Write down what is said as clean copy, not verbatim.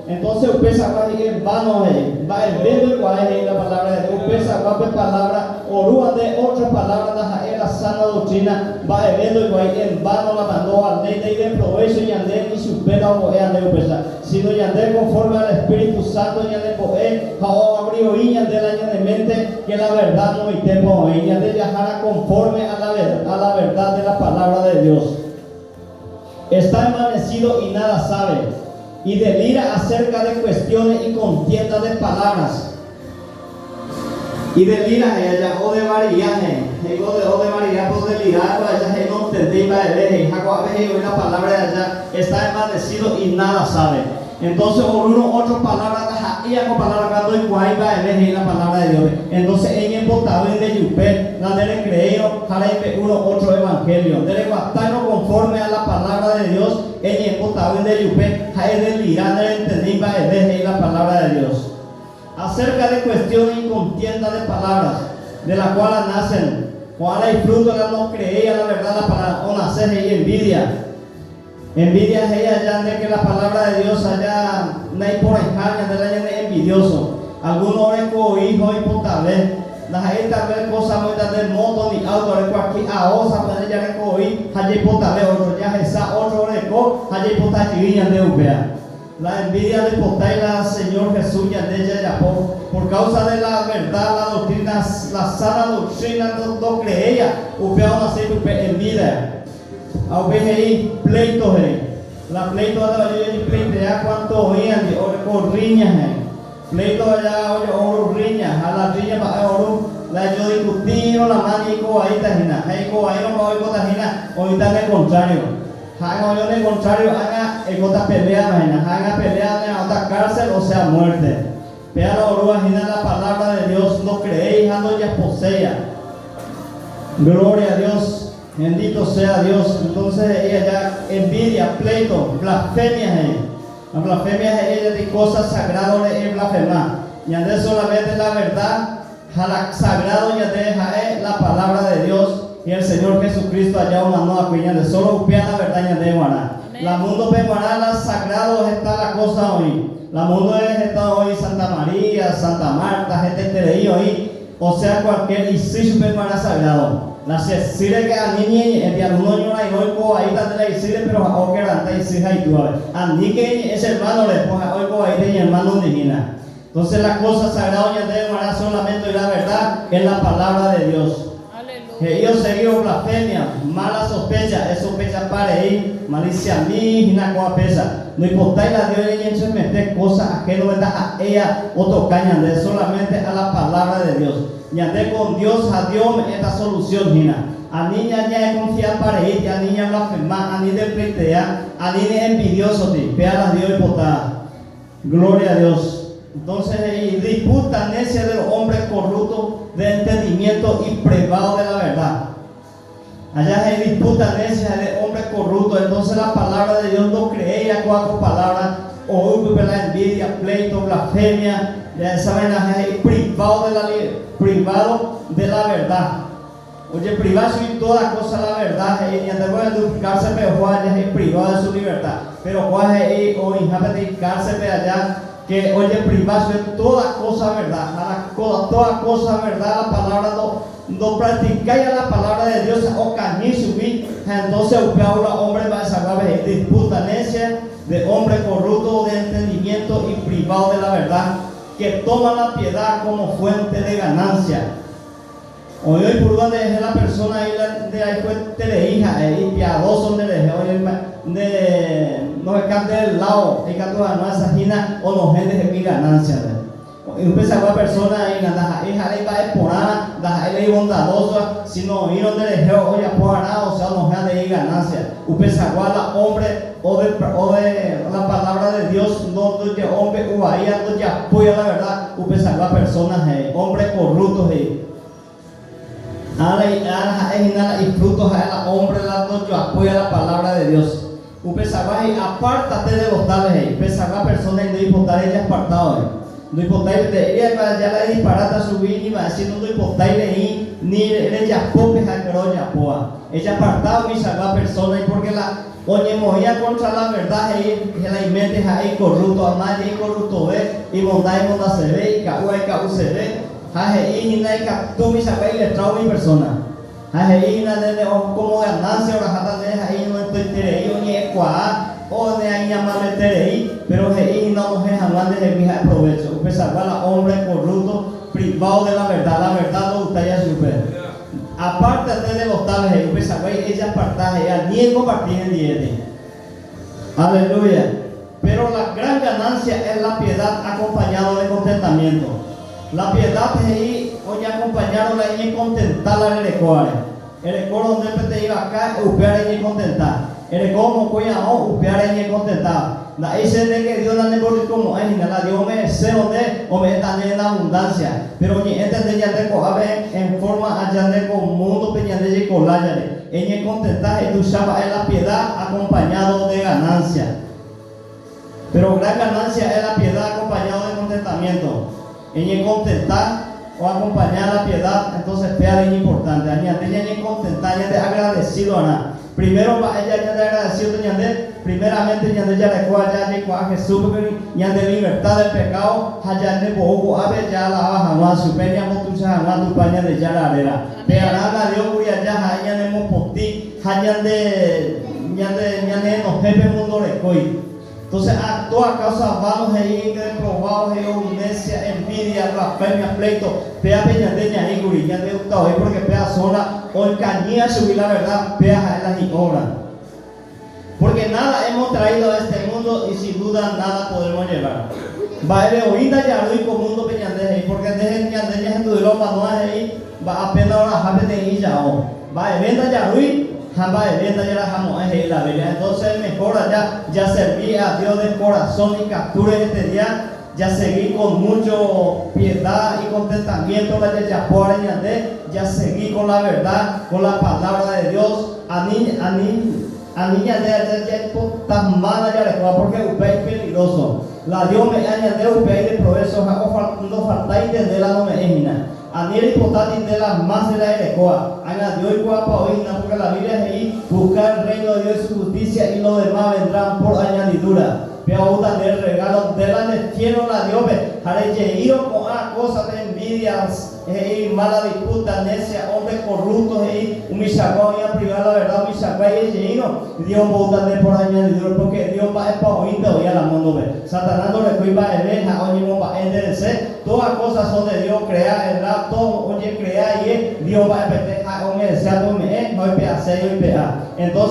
Entonces upéichagua he'i en vano he'i, mba'eve ndoikuaái he'i la palabra de Dios, upéichagua pe palabra orúva nde otra palabra ndaha'éi la sana doctrina, mba'eve ndoikuaái en vano la mandóva léi ndaideprovécho ñande ni chupe la ombo'éva nde upéicha, sino ñande conforme al Espíritu Santo ñanembo'e ha oabrioi ñande la ñane mente que la verdad moõitépa oĩ, ñande jahára conforme a la a la verdad de la palabra de Dios. Está envanecido y nada sabe, y delira acerca de cuestiones y contienda de palabras. Y delira he'i aja odevaria he'i, he'i odevaria pe odelira ko aja he'i nontendéi mba'eve he'i, ha ko'ápe he'i oĩ la palabra de aja está envanecido y nada sabe. Entonces orúrõ otro palabra ndaha'éi ko palabra katu ndoikuaái mba'eve he'i la palabra de Dios-pe. Entonces eñembotavy nde jupe la nde recreéirõ ha reimbe'úrõ otro evangelio. Nde reguatáirõ conforme a la palabra de Dios eñembotavy nde jupe ha edelira nde rentendéi mba'eve he'i la palabra de Dios. Acerca de cuestiones y contienda de palabras, de la cual nacen, ko'ág̃a ifruto la no creéi a la verdad la palabra onace he'i envidia. Envidia he'i aja nde que la palabra de Dios aja naiporãiha ñande la ñane envidioso. Alguno oreko hijo oipotave, ndaha'éi tal vez cosa moita nde moto ni auto oreko aquí ao sapy'ánte jareko oĩ ha jaipotave otro, jahesa otro oreko ha jaipota jey ñande upéa. La envidia ndoipotái la Señor Jesús ñande jajapo por causa de la verdad, la doctrina, la sana doctrina ndocreéia upéa onase pype envidia. Ha upéi he'i, Pléito he'i. La pléito aja ojepleitea cuanto oĩandi, oreko rríña he'i. Pléito aja ojo'oru rríña, ha la rríña mba'e oru, la ejodiskutíirõ la mani iko vaíta hína, ha iko vaírõ mba'e oikóta hína, oĩta ne kontrário. Ha ág̃a oĩrõ ne kontrário, ág̃a eikóta peléama hína, ha ág̃a peléa nera'õta kárcel, osea muérte. Péa la orúva hína la palabra de Dios ndocreéi ha ndojaposéia. Gloria a Dios. Bendito sea Dios. Entonces he'i aja envidia, pleito, blasfemia he'i. La blasfemia he'i aja cosa sagrado re'e blasfema. Ñande solamente la verdad ha la sagrado ñande ha'e la palabra de Dios y el Señor Jesucristo aja omano akue ñande solo upéa la verdad ñande guarã. La mundo pe guarã la sagrado heta la cosa oĩ. La mundo es heta oĩ Santa María, Santa Marta, hetaiterei oĩ. Osea cualquier isy chupe g̃uarã sagrado. La che sýre que ani ñeñe'ẽ ti alguno oñorairõ oiko vaíta nde la isýre pero ha'e oquebranta isy ha itúvape. Aníke eñe'ẽ che hermano-re, po ha'e oiko vaíta iñermánondi hína. Entonces la cosa sagrado ñandéve g̃uarã solamente oĩ la verdad en la palabra de Dios. He'i osegívo blasfemia, mala sospecha, esospechapa rei, maliciami hína kóva péicha. Ndoipotái la Dios ñañentremete cosa ajeno-pe ndaha'éia otoka ñande, solamente a la palabra de Dios. Ñande con Dios ha Dios ome'ẽta solución hína. Ani ñañeconfiapa reíti, ani ñablasfema, ani ndepleitea, ani ne envidioso-ti, péa la Dios oipota. Gloria a Dios. Entonces he'i, Disputa necia de los hombres corruptos de entendimiento y privado de la verdad. Allá he'i disputa necia de hombres corruptos, entonces la palabra de Dios ndocreéi kóa ko palabra ou pype la envidia, pleito, blasfemia, esa vaina he'i privado de la privado de la verdad. Ojepriva chugui toda cosa la verdad he'i ñande ohendu cárcel-pe oho aja he'i privado de su libertad, pero kóa he'i oĩha peteĩ cárcel-pe aja que ojepriva chugui toda cosa verdad ha la toda cosa verdad la palabra ndo ndopracticái a la palabra de Dios ha okañy chugui ha entonces upéva la hombre mba'echaguápe he'i disputa necia de hombre corrupto de entendimiento y privado de la verdad que toma la piedad como fuente de ganancia. Oĩ oipurúva nde rehe la persona ahí la nde rayhueterei ha'e ipiadoso nde rehe oĩ nde noheka nde lado ikatu hag̃ua esa hína onohẽ nde hegui ganancia-pe. Oĩ upeichagua persona hína ndaha'éi ha'e imba'e porãva, ndaha'éi la ibondadósova, sino oĩrõ nde rehe ojapo arã osea onohẽ andei ganancia. Upeichagua la hombre o de o de la palabra de Dios ndo ndoje'ombe'u vaía ndojapóiva la verdad upeichagua persona he'i, hombre corrupto he'i. Ára ára ha'e hína la ifruto ha'e la hombre la ndojoapóiva la palabra de Dios. Upeichagua he'i, apártate de los tales he'i, upeichagua persona ndoipotái rejapartado he'i. Ndoipotái peteĩ ja la edisparáta chugui ni mba'e, sino ndoipotái reĩ. ni rejapo pe ha'ekuéra ojapóva. Ejaparta umichagua persónai pórke la oñemoĩva kóntra la verda he'i la iménte ha'e ikorrúpto, amáje ikorruptove, imonda imondaseve, ika'úva ika'useve, ha he'i hína ikatu umichagua iletrado umi persóna. Ha he'i hína nde ne como ganancia oraháta nde ha'e iñomentoiterei oñe'ẽkuaa o neañamavleterei, pero he'i hína onohẽ hag̃ua ndehegui ha'e provecho. Upeichagua la hombre corrupto privado de la verdad, la verdad ndogustái chupe. Apártate de los tales he'i, upeichagua ejaparta he'i ani ekomparti hendiéti. Aleluya. Pero la gran ganancia es la piedad acompañado de contentamiento. La piedad he'i oñeakompañárõ la iñekontenta la rerekóvare. Erekórõ nde peteĩ vaka upévare eñekontenta. Erekórõ mokõi ao upévare eñekontenta. Nda'éicha nde ke Dios nanemborrikomo'ãi hína, la Dios ome'ẽsérõ nde ome'ẽta nde en abundancia. Pero oñe'ẽnte nde ñande ko'ápe en forma aja nde ko mundo-pe ñande jaiko lájare. Eñekontenta he'i tuicha mba'e la piedad acompañado de ganancia. Pero gran ganancia es la piedad acompañado de contentamiento. Eñekontenta o acompaña la piedad, entonces péa de iñimportante. Ha ñande ñañekontenta, ñande agradecido arã. Primero mba'e ja ñande agradecido ñande, primeramente ñande jareko aja jaikuaa Jesús-pe ñande libertad del pecado ha ñande mbou ko'ápe jaalava hag̃ua chupe ñambotuicha hag̃ua Tupã Ñandejára réra. Pearã la Dios kuri aja ha'e ñanemopotĩ ha ñande ñande ñanehenohẽ pe mundo rekói. Entonces actúa causa vano he'i reprobado he'i ou necia, envidia, blasfemia, pleito, péape ñande ñaĩkuri, ñande gustavo porque péa sola oikañýa chugui la verdad, péa ha'e la hi'obra. Porque nada hemos traído a este mundo y sin duda nada podemos llevar. Mba'eve oĩ ndajarúi ko mundo-pe ñande he'i, porque nde ñande ñahendu'ỹva omanóva he'i mba'apéna oraha peteĩ ijao. Mba'eve ndajarúi ha mba'eve ndajarahamo'ãi he'i la Biblia. Entonces mejor allá ya servir a Dios de corazón y capture este día, ya seguir con mucho piedad y contentamiento la jajapo ñande, ya seguir con la verdad, con la palabra de Dios. Ani, ani, ani ñande jaipota jarekóva porque upéi peligroso. La Dios me'ẽ ñande upéi de provecho ha no falta entender la no me'ẽ hína. Ani reipota de la más de la erekóva. Ág̃a Dios oikuaapa oĩna porque la Biblia he'i buscar el reino de Dios y su justicia y lo demás vendrán por añadidura. Pe oúta nde regalo de la le la Dios-pe ha rejeírõ ko'ã cosa de envidia he'i mala disputa, necia, hombre corrupto he'i umichagua oĩva privar la verdad umichagua ejeírõ Dios ombouta nde por añadidura porque Dios mba'epa oĩnte oĩ a la mundo-pe. Satanás ndorekói mba'eve ha oñemomba'e nderese todas cosas son de Dios crea el todo ojecrea y Dios mba'epete ha ome'ẽse ome'ẽ ha oipe'ase oipe'a. Entonces.